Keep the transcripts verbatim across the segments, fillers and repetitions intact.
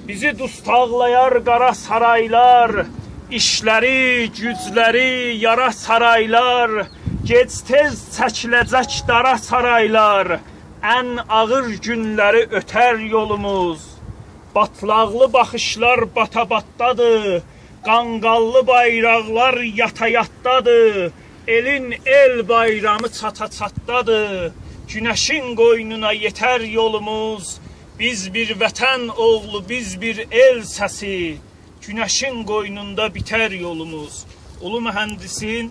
بیزی دوستاقلایار قارا سارایلار، ایشلری، گوجلری یارا سارایلار، گئج-تئز چکیله‌جک دارا سارایلار. ان آغیر گونلری اؤتر یولوموز. باتلاقلی باخیشلار باتا-باتدادیر، قانقاللی بایراقلار یاتا-یاتدادیر، ائلین ائل بایرامی چاتا-چاتدادیر. گونشین قوینونا یئتر یولوموز. بیز بیر وطن اوغلو، بیز بیر ائل سسی، گونشین قوینوندا بیتر یولوموز. اولو مهندسین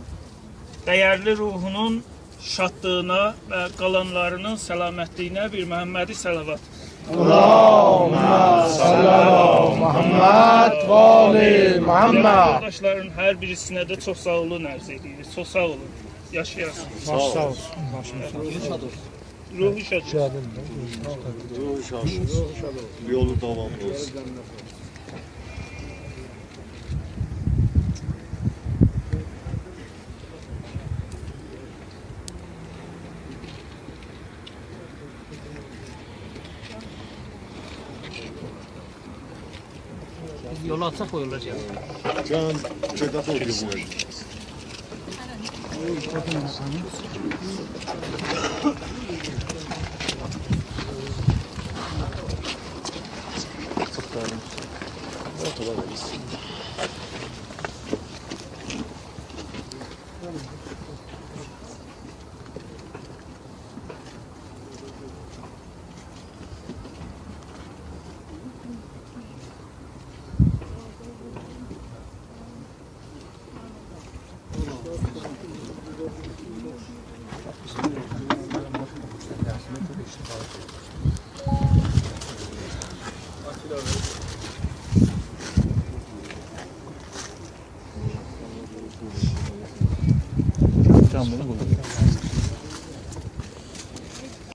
دیرلی روحونون شادلیغینا و قالانلارینین سلامتلیگینه بیر محمدی صلوات. اللهم صل علی محمد و آل محمد. قارداشلارین هر بیریسینه ده چوخ ساغ اولون عرض ائدیریک. چوخ ساغ اولون. یاشایاسینیز. باش ساغ اولسون. باشینیز ساغ اولسون. روحو شاد اولسون. گلین ده. روحو شاد اولسون. یولو داوام اولسون. بیز یولو آچساق، او یوللار گلیر. جان، گئدک او یوللار.